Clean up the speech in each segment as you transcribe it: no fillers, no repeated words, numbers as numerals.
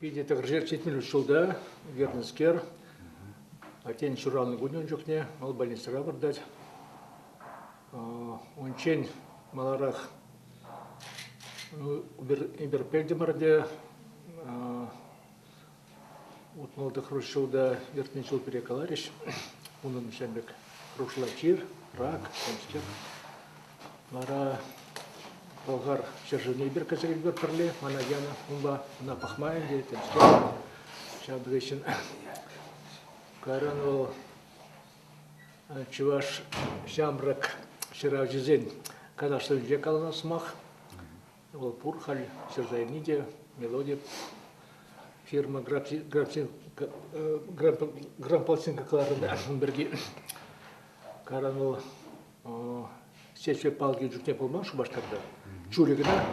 Питӗ тӑхӑрҫар ҫулта ӳкернӗскер, аттен ҫуралнӑ кунӗ ун чухне вӑл больницӑра выртать. Унччен маларах эпир пӗлтӗмӗр те 69 ҫулта иртнӗ ҫул пире каларӗҫ, унӑн ҫавӑн пек хӑрушла чир, рак, темскер. Вара Пӑлхар ҫӗршывне эпир кӗрсе килтӗмӗр пӗрле, мана янӑ унпа, ӑна пӑхма ӗнтӗ, темскер. Ҫавӑн хыҫҫӑн кайран вӑл чӑваш ҫамрӑк ҫыравҫӑсен канашлӑвӗнче каланӑ сӑмах. Вӑл пур халь ҫырса илни те, мелоди фирма грампластинка кӑларнӑ ун пирки. Кайран вӑл Ҫеҫпӗл палки чухне пулман Шупашкарта. Чулӗ кӑна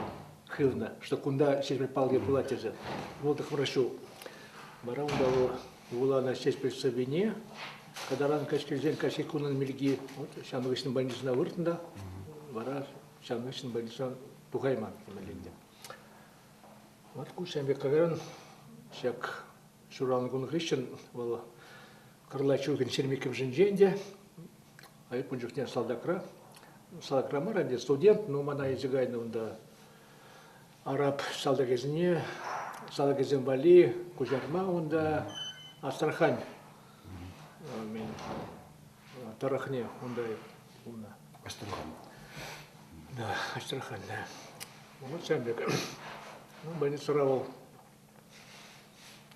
хывнӑ, что кунта Ҫеҫпӗл палки пулать тесе. Вӑл тӑхмӑра ҫул. Вара унта вӑл вуланӑ Ҫеҫпӗл сӑввине, катаран каҫ килсен каҫхи кунӑн милки вот ҫавӑн хыҫҫӑн больницӑна выртнӑ та, вара ҫавӑн хыҫҫӑн больницӑран тухайман темелле ӗнтӗ. Вот ку ҫавӑн пек кайран ҫак ҫуралнӑ кун хыҫҫӑн вӑл Кӑрлач уйӑхӗн ҫирӗм ӗнтӗ Эп ун чухне салтакра, салтакра мар ӗнтӗ, студент, но мана илсе кайнӑ унта араб салтакӗсене, салтакӗсем валли куҫарма унта Астрахань мен тӑрӑхне унта пулнӑ. Астрахань. Да, Астрахань, да. Вот ҫавӑн пек. Ну, больницӑра вӑл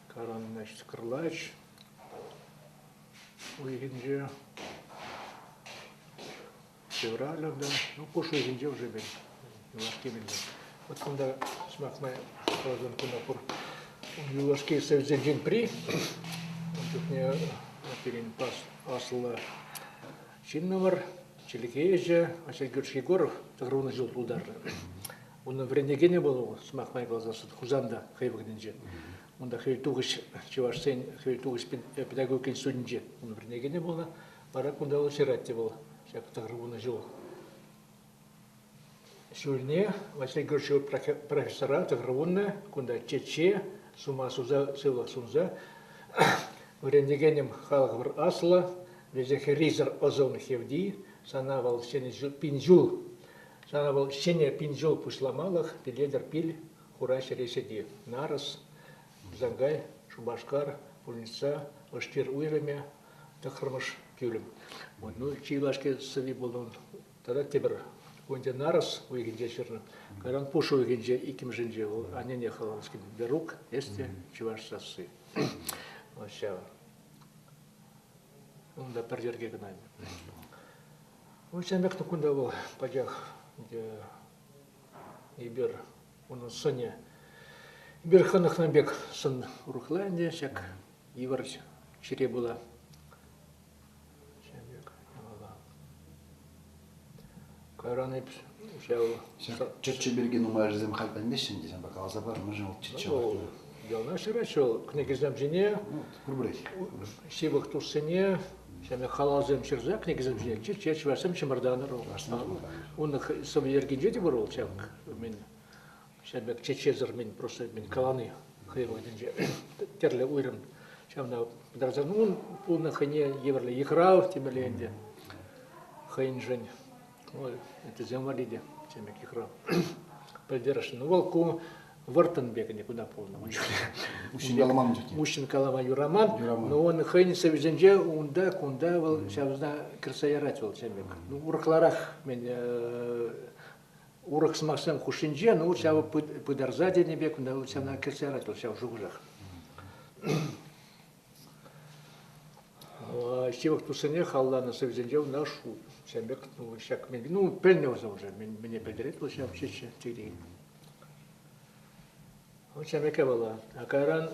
Каран, значит, Кӑрлач уйӑхӗнче, февраль унта, ну, пуш уйӑхӗнче уже бен, юлашки мӗнле. Вот кунта, сӑмах май, каласан, кунта пур юлашки союзсенчен пӗри. Ун чухне пирӗн аслӑ ҫыннӑмӑр, чӗлхеҫӗ Василий Георгиевич Егоров тӑхӑрвунӑ ҫул тултарнӑ. Унӑн вӗренекенӗ вӑл, сӑмах май каласан, Хусанта хӑй вӑхӑтӗнче. Унта Хӗвелтухӑҫ чӑвашсен Хӗвелтухӑҫ педагогика институтӗнче ун вӗренекенӗ пулнӑ. Вара кунта вӑл ҫырать те вӑл ҫак 90 ҫул ҫулне Василий Георгиевич профессора 90 кунта чече сума суса сывлӑх сунса вӗрентекенӗм халӑх аслӑ, вӗҫӗ-хӗррисӗр ӑсун хевти, сана вӑл ҫӗнӗ пин ҫул Сана вӑл ҫӗнӗ пин ҫул пуҫламалӑх пилетӗр пил хура ҫӗре ҫити. Нарӑс, Хусанкай, Шупашкар, пульница, Ӑштир уйрӑмӗ, тӑххӑрмӗш пӳлӗм. Вот, ну, чи юлашки сӑвви пулнӑ ун. Тата тепӗр кунте нарӑс уйӑхӗнче ҫырнӑ. Кайран пуш уйӑхӗнче иккӗмӗшӗнче вӑл аннене халалланӑскер Верук, эс те чӑваш сасси. Вот ҫав. Унта пӗр йӗрке кӑна. Ну, ҫавӑн пек кунта вӑл пачах эпир унӑн сӑнӗ эпир хӑнӑхнӑ пек сӑн урӑхла ӗнтӗ ҫак йывӑр чире пула. Ҫавӑн пек япала. Кайран эп ҫав Ҫак чӗчче пирки нумайӑшӗсем халь пӗлмеҫҫӗ ӗнтӗ, ҫавӑнпа каласа пар, мӗншӗн вӑл чӗчче вӑл яланах ҫыраҫҫӗ вӑл кӗнекесем ҫине, пурпӗрех. Ҫывӑх туссене Ҫавна халалсем ҫырса кӗнекесем ҫине чече чӑвашсем чӑмӑртанӑ Унӑн сӑвӑ йӗркинче те пур вӑл ҫав мӗн ҫав пек чечесӗр мӗн просто мӗн калани хӑй вӑхӑтӗнче тӗрлӗ уйрӑм ҫавна пытарсан ун пулнӑ хӑйне евӗрлӗ йыхрав темелле ӗнтӗ хӑйӗншӗн. Ыттисем валли те тем пек йыхрав пӗлтерӗшлӗ. Ну вӑл ку вӑрттӑн пек никуда пулнӑ ун чухне. Уҫҫӑн каламан чухне. Уҫҫӑн калама юраман. Но он хӑйӗн сӑввисенче унта, кунта вӑл ҫавна кӗрсе ярать вӑл тем пек. Ну, урӑхларах мен урӑх сӑмахсем хушшинче, ну, ҫавӑ пытарса тенӗ пек, унта вӑл ҫавна кӗрсе ярать вӑл ҫав шухӑшах. Ҫывӑх туссене халланӑ сӑввисенче унта ҫавӑн пек, ну, ҫак, ну, пӗлнӗ вӗсем уже, мӗне пӗлтерет вӑл ҫав чечче текен. Ҫав пек япала. А кайран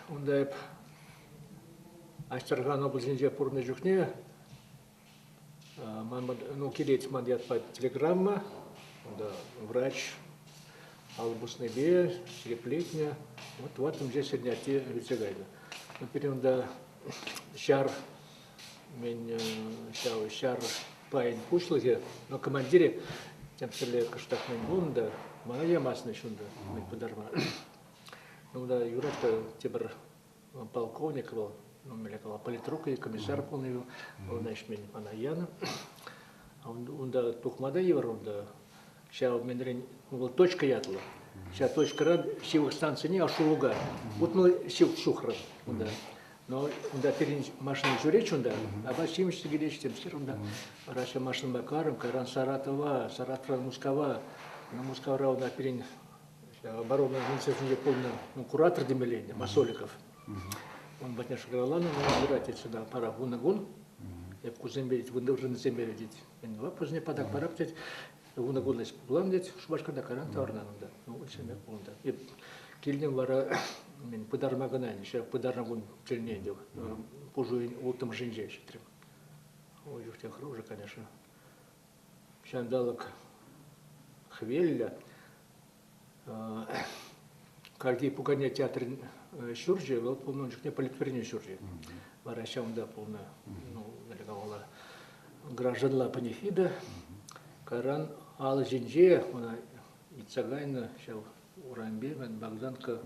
унта эп Аҫтӑрхан облаҫӗнче пурӑннӑ чухне ман, ну, килет ман ятпа телеграмма, унта врач алӑ пуснипе ҫирӗплетнӗ. Вот тӑваттӑмӗнче Сӗрнятти вилсе кайнӑ. Ну, пирӗн унта ҫар, мен ҫав ҫар пайӗн пуҫлӑхӗ, но командирӗ темскерле кӑштах мӗн пулнӑ та, мана ямасть унта, мӗн пытарма. Унта юрать-ха тепӗр полковник вӑл, ну, мӗнле калам, политрук и комиссар пулнӑ, вӑл ӗҫмен мана янӑ. Унта тухма та йывӑр унта. Ҫав мӗнрен вӑл точка ятлӑ. Ҫав точкӑран ҫывӑх станцине Ашулуга. 60 ҫывӑх ҫухрӑм унта. Но унта пирӗн машина ҫӳрет унта, апат-ҫимӗҫ те килет, темскер унта. Раҫҫей машинӑпа карӑм, кайран Саратова, Саратовран Мускава. Мускавра унта пирӗн оборона министерствинче пулнӑ куратор темелле ӗнтӗ, Масоликов. Он патне шӑнкӑравланӑ, но юрать тет сюда пара вунӑ кун. Эп кусемпе вырӑнсемпе тет. Вӗсене патак парап тет. 10 кун ӗҫ пулам тет Шупашкарта кайран таврӑнан унта. Ну, ӗҫлеме унта. Эп килнӗ вара мен пытарма кӑна ӗнтӗ, ҫав пытарнӑ кун тӗлне ӗнтӗ пуш уйӑн улттӑмӗшӗнче ҫитрӗм. Ой, чухне хӑрушӑ, конечно. Ҫанталӑк хӗвеллӗ. Хальхи пукане театрӗн ҫурчӗ вӑл пулнӑ ун чухне политвӗренӳ ҫурчӗ. Вара ҫавӑнта пулнӑ, ну, ӗлӗк-авала гражданла панихида. Кайран алӑ ҫинче ӑна ыйтса кайнӑ ҫав урампе Богданка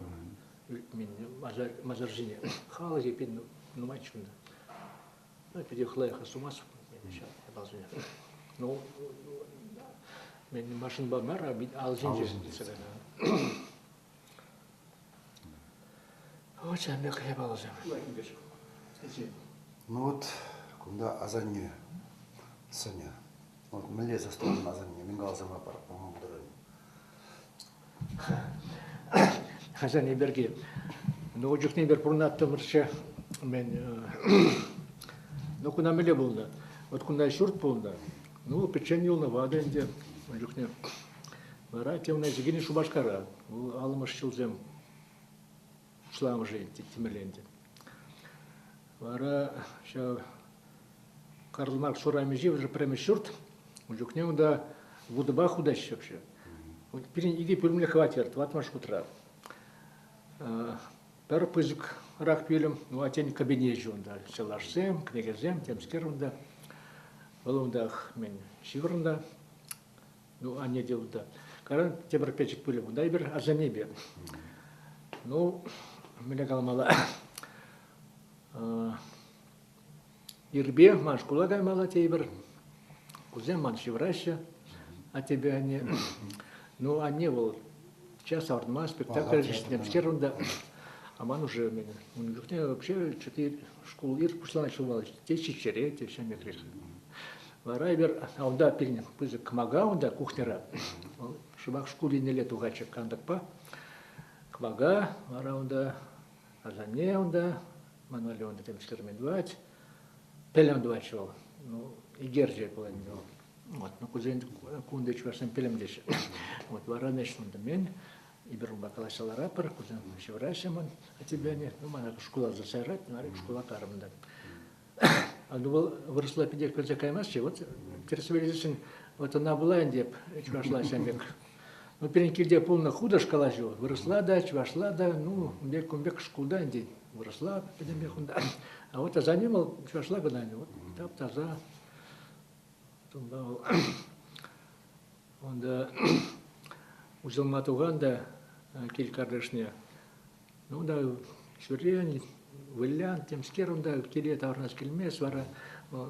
масар ҫине. Халӑхӗ пин нумай чунта. Ну, питех лайӑх сумас ҫав япаласене. Ну, мен машинпа мар, а ал ҫинче ыйтса кайнӑ. Вот ҫавӑн пек япаласем. Ну вот, кунта асанне сӑнӗ. Вот мӗнле састӑван асанне, мӗн каласа пама пултарать? Асанне пирки. Ну, ун чухне эпир пурӑнаттӑмӑрччӗ. Мӗн, ну, кунта мӗнле пулнӑ? Вот кунта ҫурт пулнӑ. Ну, пӗччен юлнӑ ватӑ ӗнтӗ ун чухне. Вара темна килнӗ Шупашкара. Вӑл аллӑмӗш ҫулсем пуҫламӑшӗ темелле ӗнтӗ. Вара ҫав Карл Маркс урамӗнчи уже пӗрремӗш ҫурт. Ун чухне унта вутӑпа хутаҫҫӗ вообще. Пирӗн икӗ пӳлӗмлӗ хваттер, тӑваттӑмӗш хутра. Пӗр пысӑкрах пӳлӗм, ну, а тен, кабинечӗ унта. Стеллажсем, кӗнекесем, темскер унта. Вӑл унтах мӗн ҫывӑрнӑ. Ну, анне те унта. Кайран тепӗр пӗчӗк пӳлӗм унта эпир асаннепе. Ну, мӗнле каламалла, ирпе ман шкула каймалла тейӗпӗр. Кусем ман ҫывӑраҫҫӗ, аттепе анне. Ну, анне вӑл час авӑртма, спектакль ӗҫлемскер унта. А ман уже ун чухне вообще что-то шкул ир пуҫланать пулмалла. Те ҫиччӗре, те ҫамекрех. Вара эпир унта пирӗн пысӑк кӑмака унта кухньӑра. Вӑл шӑпах шкул еннелле тухатчӗ кантӑкпа. Кӑмака вара унта асанне унта, ман валли унта темскер мӗн тӑвать. Пӗлӗм тӑватчӗ вӑл. Ну, икерчӗ пулать вӑл. Вот, ну, кусен кунти чӑвашсем пӗлӗм теҫҫӗ. Вот, вара значит, унта мӗн, эпир унпа калаҫса ларатпӑр, кусем ҫывӑраҫҫӗ ман аттепе Ну, мана шкула засайрать, шкула карӑм та. Ну, вӑл вырӑсла питех пӗлсе каймастчӗ. Вот тӗрӗслесессӗн вот ӑна пула ӗнтӗ эп чӑвашла ҫам пек. Ну, пирӗн килте пулнӑ хутӑш калаҫу. Вырӑсла та, чӑвашла та, ну, ун пек, кун пек шкулта ӗнтӗ вырӑсла пӗтӗмпех унта. А вот за ним вӑл чӑвашла кӑна ӗнтӗ. Вот тап-таса. Тунпа вӑл унта уҫӑлма тухан та кил картишне. Ну да, ҫӳрен, вылян, темскер унта киле таврӑнас килмест вара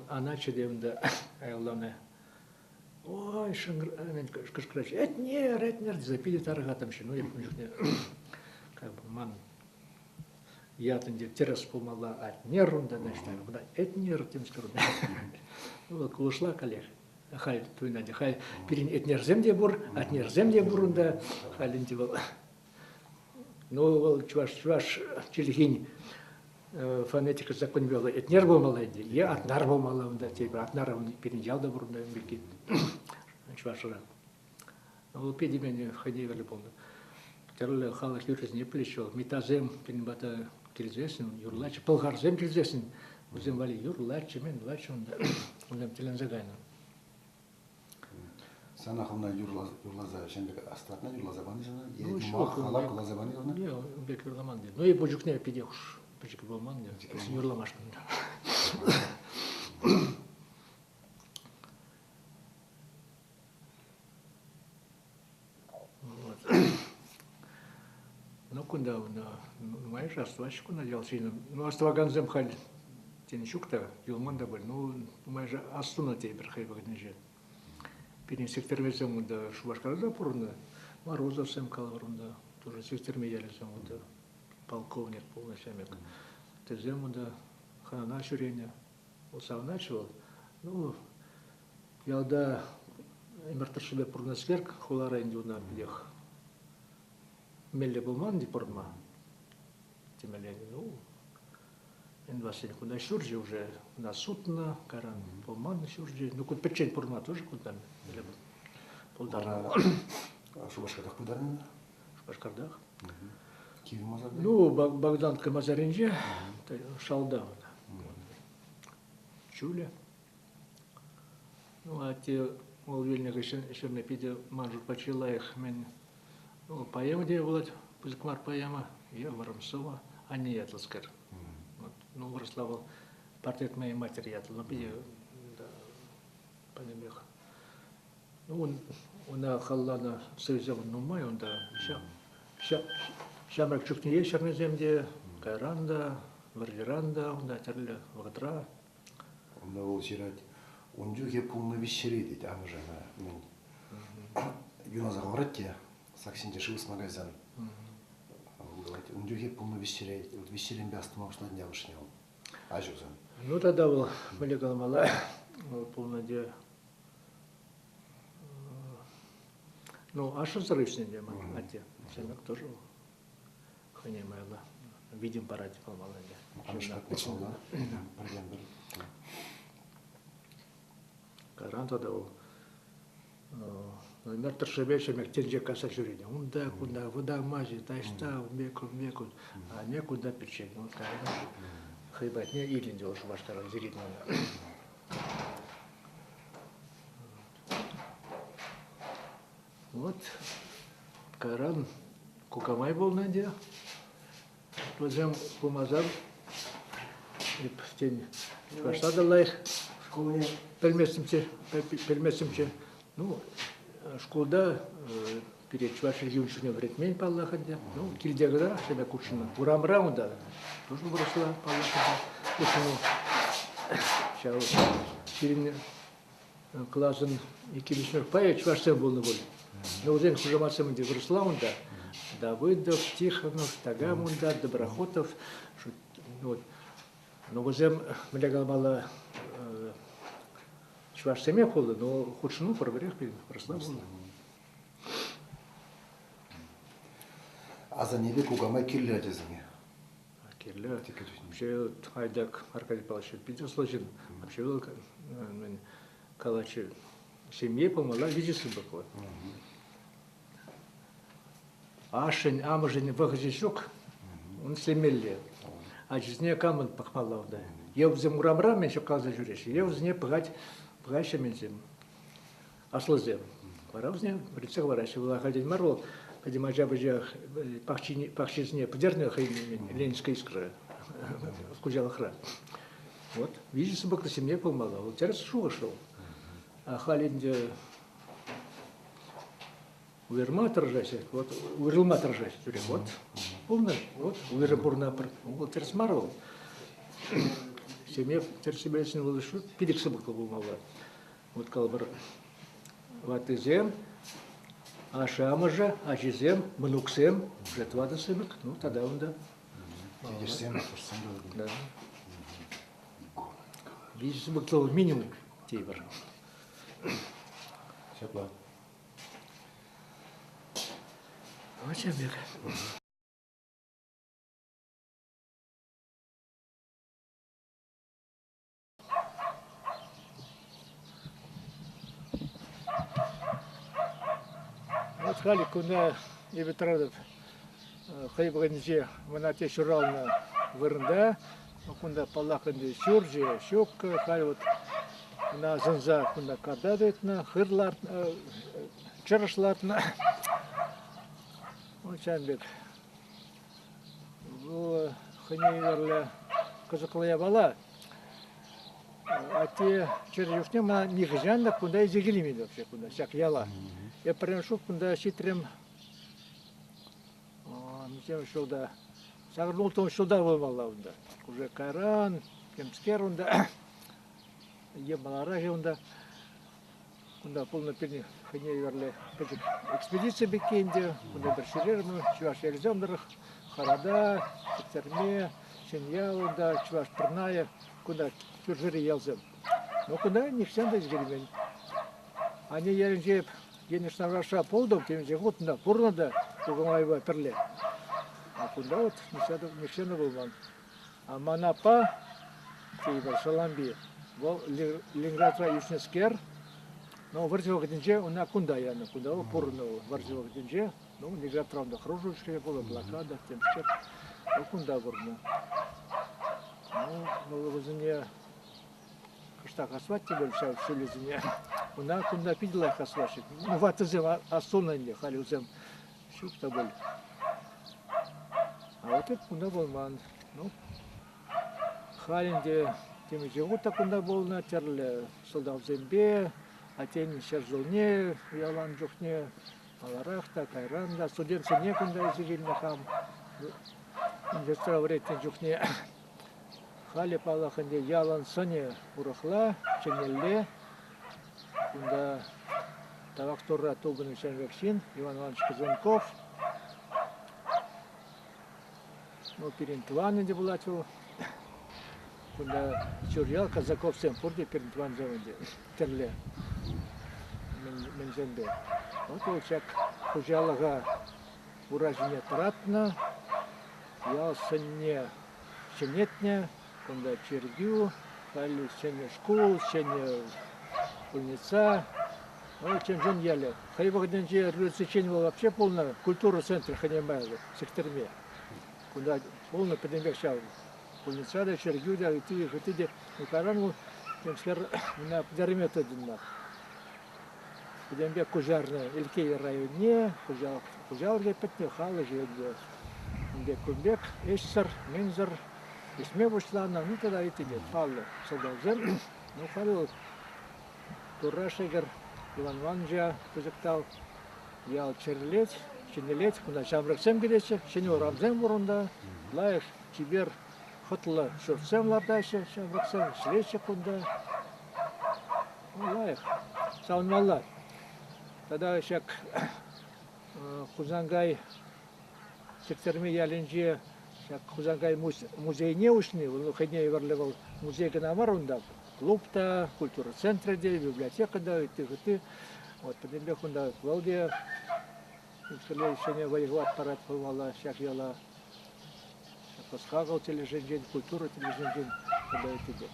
аначчӗ те унта аялланӑ. Ой, кӑшкӑраҫ, Этнер, Этнер тесе питӗ тарӑхаттӑмччӗ. Ну, эп ун чухне как бы ман ят ӗнтӗ тӗрӗс пулмалла, Атнер унта, значит, кунта Этнер темскер унта. Ну, вӑл кулӑшла каллех. Халь туйӑнать, халь пирӗн Этнерсем те пур, Атнерсем те пур унта. Халь ӗнтӗ вӑл Ну, вӑл чӑваш, чӑваш чӗлхин фонетика законӗпе вӑл Этнер пулмалла ӗнтӗ, е Атнар пулмалла унта, тепӗр Атнар пирӗн ялта пурӑннӑ ун пирки чӑвашра. Вӑл питӗ мен хӑйне евӗрлӗ пулнӑ. Тӗрлӗ халӑх юррисене пӗлеҫҫӗ вӑл. Митасем пирӗн пата килсессӗн юрлатчӗ, пӑлхарсем килсессӗн вӗсем валли юрлатчӗ, мӗн тӑватчӗ унта. Унсем тӗлӗнсе кайнӑ. Сана хӑвна юрласа ҫын пек астӑватна юрласа пани сана? Е юмах, халап каласа пани хӑвна? Не, ун пек юрламан те. Ну, и пу чухне питех уж пӗчӗк пулман те. Юрламашкӑн. Вот. Ну, кунта нумайӑшӗ астӑваҫҫӗ кунта ял ҫыннин. Ну, астӑвакансем халь тен ҫук та, юлман та пуль. Ну, нумайӑшӗ астунӑ тейӗпӗр хӑй вӑхӑтӗнче. Пирӗн сиктермесем унта Шупашкарта та пурӑннӑ. Морозовсем калӑпӑр унта, тоже сиктерме ялӗсем унта. Полковник пулнӑ ҫамрӑк. Тӗсем унта хӑнана ҫӳренӗ. Вӑл савӑнатчӗ вӑл. Ну, ялта ӗмӗр тӑршшӗпе пурӑннӑскер хулара ӗнтӗ унта питех меллӗ пулман ӗнтӗ пурӑнма. Темелле, ну, инвалидсен кунта ҫурчӗ уже у нас сутнӑ, кайран пулман ҫурчӗ. Ну, ку пӗччен пурӑнма тоже кунта меллӗ пултарнӑ. Шупашкартах пытарнӑ? Шупашкартах. Кивӗ масарта? Ну, Богданка масарӗнче, шалта. Чулӗ. Ну, атте вӑл вилнӗ хыҫҫӑн ҫырнӑ питӗ ман шутпа чи лайӑх мӗн поэма те пулать, пысӑк мар поэма, е вӑрӑм сӑвӑ, анне ятлӑскер. Вот. Ну, вырӑсла вӑл «Портрет моей матери» ятлӑ, но питӗ да, пӗтӗмпех. Ну, ун, уна халланӑ сӑвӑсем нумай унта. Ҫамрӑк чухне ҫырнисем те, кайран та, вӑрҫӑран та, унта тӗрлӗ вӑхӑтра. Унта вӑл ҫырать, ун чухе пулнӑ виҫҫӗре тет амӑшӗ ӑна. Мӗн юнаса хӑварать те сак ҫинче шыв ӑсма кайсан. Вӑл калать, ун чухе пулнӑ виҫҫӗре, вот виҫҫӗренпе астума пуҫлать амӑшне вӑл. Аҫусан. Ну тата вӑл мӗнле каламалла, вӑл пулнӑ те ну, ашшӗсӗр ӳснӗ те ман атте. Ҫамрӑк тоже вӑл. Хӑйне майлӑ витӗм парать каламалла ӗнтӗ. Пӗртен-пӗр. Кайран тата вӑл например, тӑршшӗпе ҫемек тӗнче касса ҫӳренӗ. Унта, кунта, вӑтамаҫи, таҫта, ун пек, ун пек, а не кунта пӗччен. Вот хӑй патне илнӗ вӑл Шупашкара зрительно. Вот кайран кукамай пулнӑ ӗнтӗ. Вӗсем пулмасан эп, тен, чӑвашла та лайӑх школне пӗлместӗмччӗ, пӗлместӗмччӗ. Ну, шкулта пире чӑваш чӗлхи учительне вӗрентмен, паллах ӗнтӗ. Ну, килте кӑна ҫӗнӗ хутшӑннӑ. Урамра унта тоже вырӑсла, паллах ӗнтӗ, хутшӑну. Ҫав пирӗн класӑн иккӗмӗш пайӗ чӑвашсем пулнӑ пуль. Но вӗсен хушаматсем ӗнтӗ вырӑсла унта. Давыдов, Тихонов, такам унта, Доброхотов. Вот. Но вӗсем, мӗнле каламалла, чӑвашсемех пулнӑ, но хутшӑну пӗр-пӗрех пирӗн вырӑсла пулнӑ. Асаннепе кукамай кирлӗ ачасене. Кирлӗ. Вообще Айдак Аркадий Павлович питӗ ӑслӑ ҫын. Вообще вӑл мӗн калачӗ, ҫемье пулмалла виҫӗ сыпӑк вот. Ашшӗн, амӑшӗн вӑхӑчӗ ҫук, ун ӗҫлемелле. Ачисене камӑн пӑхмалла унта? Е вӗсем урамра мӗн ҫапкаланса ҫӳреҫҫӗ, е вӗсене пӑхать, пӑхаҫҫӗ мӗнсем, аслисем. Вара вӗсене вӗрентсе хӑвараҫҫӗ. Вӑл ахальтен мар вӑл пӗтӗм ача-пӑча пахчисене пӗтернӗ хӑйӗн Ленинская искра хуҫалӑхра. Вот, виҫӗ сыпӑклӑ ҫемье пулмалла. Вӑл тӗрӗс шухӑш вӑл. А халь ӗнтӗ уйӑрма тӑрӑшаҫҫӗ. Вот уйрӑлма тӑрӑшаҫҫӗ тӳрех. Вот пулнӑ, вот уйрӑм пурӑнатпӑр. Вӑл тӗрӗс мар вӑл. Ҫемье тӗрӗс вӑл пилӗк сыпӑклӑ пулмалла. Вот калӑпӑр, ваттисем, ашшӗ-амӑшӗ, ачисем, мӑнуксем, уже тӑватӑ сыпӑк, ну тата унта. Тетӗшсем, аппӑшсем Да. Виҫӗ сыпӑклӑ минимум тейӗпӗр. Ҫапла. Вот ҫав пек. Вот халӗ кунта эпӗ тӑратӑп хӑй вӑхӑтӗнче мӑн атте ҫуралнӑ вырӑнта. Кунта, паллах, ӗнтӗ ҫурчӗ ҫук. Халь вот ӑна асӑнса кунта карта тытнӑ, хыр лартнӑ, чӑрӑш лартнӑ. Вот ҫавӑн пек. Вӑл хӑйне евӗрлӗ кӑсӑклӑ япала. Атте чӗрӗ чухне мана нихӑҫан та кунта илсе килмен вообще кунта, ҫак яла. Эп пӗрремӗш хут кунта ҫитрӗм. Миҫемӗш ҫулта? 86 ҫулта пулмалла унта. Уже кайран, темскер унта, е маларах унта. Кунта пулнӑ пирӗн хӑйне евӗрлӗ пӗчӗк экспедици пекки ӗнтӗ. Кунта пӗр ҫӳрерӗмӗр, чӑваш ялӗсем тӑрӑх, Харада, Пӗттерме, Ҫӗньял унта, Чӑваш Пӑрнайӗ, кунта кӳршӗри ялсем. Но кунта нихҫан та ӗҫкелмен. Анне ялӗнче эп Енӗш Нӑрвашра пултӑм, темиҫе хут унта пурӑннӑ та кукамайпа пӗрле. А кунта вот нихҫан та пулман. А ман аппа, тейӗпӗр, Шалампи, вӑл Ленинградра ӳснӗскер, но вӑрҫӑ вӑхӑтӗнче ӑна кунта янӑ. Кунта вӑл пурӑннӑ вӑл вӑрҫӑ вӑхӑтӗнче. Ну, Ленинградра унта хӑрушӑ ӗҫре пулнӑ, блокада, темскер. Вӑл кунта пурӑннӑ. Ну, вӑл вӗсене кӑштах асфальт те пуль ҫав ҫулӗсене. Ӑна кунта питӗ лайӑх асфальт. Ну, ватӑсем астунӑ ӗнтӗ, халӗ вӗсем ҫук та пуль. А вот это кунта пулман. Ну, халь ӗнтӗ темиҫе хут та кунта пулнӑ тӗрлӗ сӑлтавсемпе, а тен ҫӗршывне ялан чухне маларах та, кайран та студентсене кунта илсе килнӗ хам университетра вӗрентнӗ чухне. Халӗ, паллах, ӗнтӗ ялӑн сӑнӗ урӑхла, ҫӗнӗлле. Кунта Тавах Турра тупӑннӑ ҫамрӑк ҫын Иван Иванович Козленков. Ну, пирӗн тӑван ӗнтӗ пулать вӑл. Кунта Ҫурьял Казаковсем пурте пирӗн тӑвансем ӗнтӗ тӗрлӗ мӗнсемпе. Вот вӑл ҫак хуҫалӑха ура ҫине тӑратнӑ, ял сӑнне ҫӗнетнӗ. Кунта чиркӳ, халь ҫӗнӗ шкул, ҫӗнӗ пульница. Вӑл чӑн-чӑн ялӗ. Хӑй вӑхӑтӗнче революциччен вӑл вообще пулнӑ культура центрӗ хӑйне майлӑ Сӗктӗрме. Кунта пулнӑ пӗтӗмпех ҫав пульница та, чиркӳ те, ытти, ытти те. Кайран вӑл темскер ӑна пӗтерме тытӑннӑ. Пӗтӗмпех куҫарнӑ Элкей районне, хуҫалӑхӗ пӗтнӗ, халӑхӗ ӗнтӗ ун пек-кун пек ӗҫсӗр, мӗнсӗр ӗҫме пуҫланӑ. Ну, тата ытти те паллӑ сӑлтавсем. Ну, халӗ вӑл Турра шӗкӗр, Иван Ивановича пысӑк тав. Ял чӗрӗлет, ҫӗнелет. Кунта ҫамрӑксем килеҫҫӗ, ҫӗнӗ урамсем пур унта. Лайӑх, чипер, хӑтлӑ ҫуртсем лартаҫҫӗ ҫамрӑксем, ӗҫлеҫҫӗ кунта. Лайӑх, савӑнмалла. Тата ҫак Хусанкай Сӗктӗрме ялӗнче ҫак Хусанкай музейне уҫни, вӑл хӑйне евӗрлӗ вӑл музей кӑна мар унта, клуб та, культура центрӗ те, библиотека та, ытти-ытти. Вот пӗтӗмпех унта вӑл те ҫӗнӗ вӑй-хӑват парать пулмалла ҫак яла. Ӑс-хакӑл тӗлӗшӗнчен, культура тӗлӗшӗнчен тата ытти те.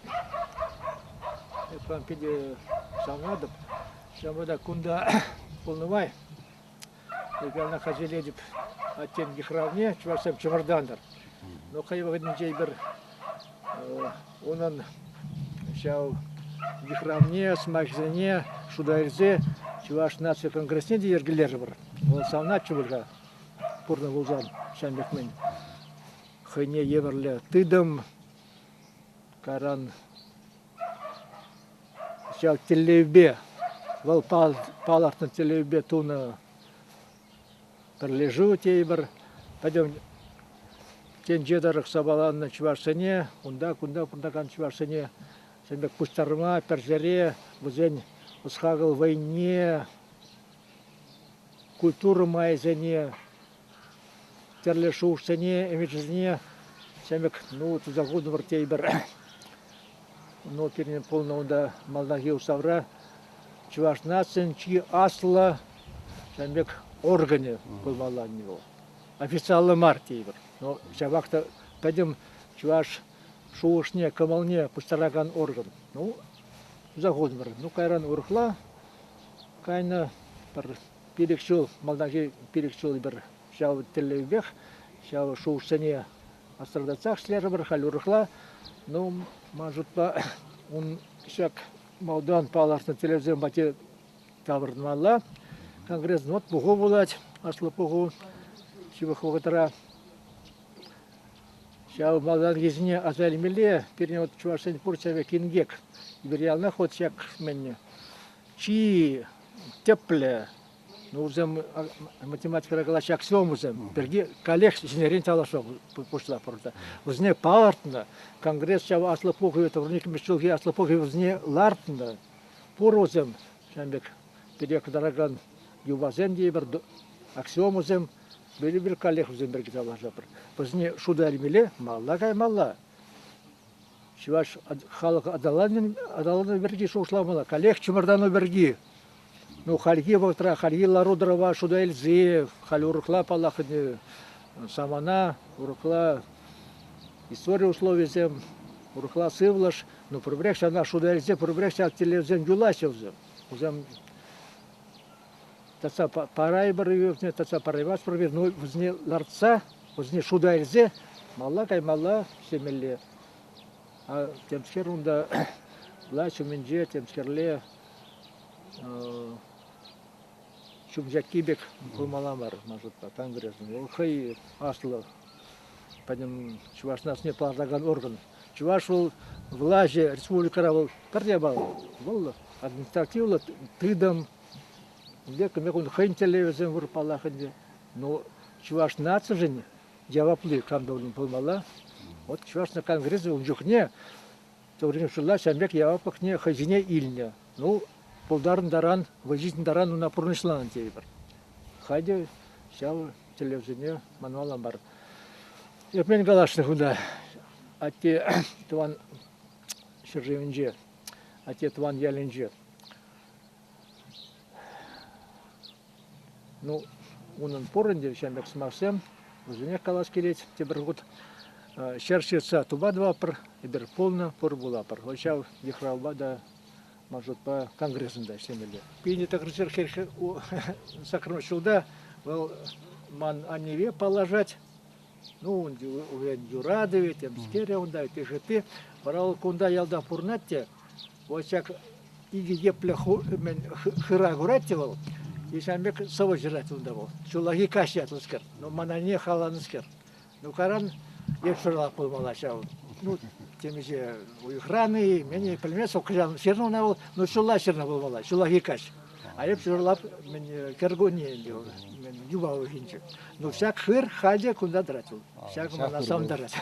Эп хам питӗ савӑнатӑп. Ҫавӑнпа та кунта пулнӑ май эпӗ ӑна хатӗрлетӗп аттен йыхравне чӑвашсем чӑмӑртантӑр. Но хӑй вӑхӑтӗнче эпир унӑн ҫав йыхравне, сӑмахӗсене шута илсе Чӑваш наци конгресне те йӗркелерӗмӗр. Вӑл савӑнатчӗ пуль-ха. Пурнӑ пулсан ҫавӑн пек мӗн хӑйне евӗрлӗ тытӑм, кайран ҫав тӗллевпе, вӑл палӑртнӑ тӗллевпе тунӑ пӗрлешӳ тейӗпӗр, пӗтӗм тӗнче тӑрӑх сапаланнӑ чӑвашсене, унта-кунта пурӑнакан чӑвашсене ҫавӑн пек пуҫтарма пӗр ҫӗре вӗсен ӑс-хакӑл вӑйне культура майӗсене, тӗрлӗ шухӑшсене, ӗмӗчӗсене ҫамрӑк, ну, туса хутӑмӑр тейӗпӗр. Ну, пирӗн пулнӑ унта малтанхи уставра чӑваш нацин чи аслӑ ҫавӑн пек органӗ пулмалла вӑл. Официаллӑ мар тейӗпӗр. Но ҫапах та пӗтӗм чӑваш шухӑшне, кӑмӑлне пуҫтаракан орган. Ну, туса хутӑмӑр. Ну, кайран урӑхла Кайнӑ пӗр 5 ҫул, малтанхи 5 ҫул пӗр ҫав тӗллевпех, ҫав шухӑшсене астӑртатсах ӗҫлерӗмӗр, халь урӑхла. Ну, ман шутпа, ун ҫак малтан палӑртнӑ тӗллевсем патне таврӑнмалла. Конгресс вот пуху пулать, аслӑ пуху ҫывӑх вӑхӑтра. Ҫав малтанхисене аса илмелле, пирӗн вот чӑвашсен пур ҫав инкек. Эпир яланах вот ҫак мӗн чи тӗплӗ, Ну, вӗсем математикӑра калаҫҫӗ аксиомӑсем пирки каллех ҫӗнӗрен тавлашма пуҫлатпӑр та. Вӗсене палӑртнӑ, Конгресс ҫав Аслӑ пухӑвӗ, 92-мӗш ҫулхи Аслӑ пухӑвӗ вӗсене лартнӑ. Пур вӗсем ҫавӑн пек пире кӑтаракан юпасем тейӗпӗр, аксиомӑсем, эпир каллех вӗсем пирки тавлашатпӑр. Вӗсене шута илмелле, малалла каймалла. Чӑваш халӑх аталанӑвӗ пирки шухӑшламалла, каллех чӑмӑртану пирки. Ну, хальхи вӑхӑтра, хальхи лару-тӑрӑва шута илсе, халь урӑхла, паллах, ӗнтӗ самана, урӑхла истори условийӗсем, урӑхла сывлӑш, но пурпӗрех ҫавна шута илсе, пурпӗрех ҫав тӗллевсем юлаҫҫӗ вӗсем. Вӗсем татса парайпӑр вӗсене, татса параймастпӑр, но вӗсене лартса, вӗсене шута илсе малла каймалла ӗҫлемелле. А темскер унта власть умӗнче темскерле ҫумҫакки пек пулмалла мар, ман шутпа, Конгресӑн. Вӑл хӑй аслӑ пӗтӗм чӑваш нацине палӑртакан орган. Чӑваш вӑл влаҫӗ республикӑра вӑл пӗрре паллӑ. Вӑл административлӑ тытӑм. Пек ун хӑйӗн тӗллевӗсем пур, паллах ӗнтӗ. Но чӑваш нацишӗн явапли кам та пулмалла. Вот Чӑваш конгресӗ ун чухне Тӑврин ҫулла ҫавӑн пек яваплӑхне хӑй ҫине илнӗ. Ну, пултарнӑ таран, вӑй ҫитнӗ таран ӑна пурнӑҫланӑ тейӗпӗр. Халӗ ҫав тӗллевсене манмалла мар. Эп мӗн каласшӑн кунта? Атте тӑван ҫӗршывӗнче, атте тӑван ялӗнче. Ну, унӑн пур ӗнтӗ ҫавӑн пек сӑмахсем, вӗсенех калас килет тепӗр хут. Ҫӗр ҫыртса тупа тӑватпӑр, эпир пулнӑ, пур пулатпӑр. Вот ҫав йыхравпа та маршрутпа конгресӑн та ӗҫлемелле. 1948 ҫулта вӑл ман аннепе паллашать. Ну, юратӑвӗ, темскерӗ унта, ытти-шытти. Вара вӑл кунта ялта пурӑнать те, вот ҫак икӗ йӗплӗ хыра курать те вӑл, и ҫавӑн пек сӑвӑ ҫырать унта вӑл. Ҫуллахи каҫ ятлӑскер. Ну, ман анне халланӑскер. Ну, каран эп ҫурлах пулмалла ҫав. Ну, темиҫе уйӑхран-и, мӗн пӗлмест, хӑҫан ҫырнӑ ӑна вӑл, ну, ҫулла ҫырнӑ пулмалла, ҫуллахи каҫ. А эп ҫурлап мӗн кӗркунне ӗнтӗ вӑл, мӗн юпа уйӑхӗнче. Ну, ҫак хыр халӗ кунта тӑрать вӑл. Ҫакӑ мана савӑнтарать.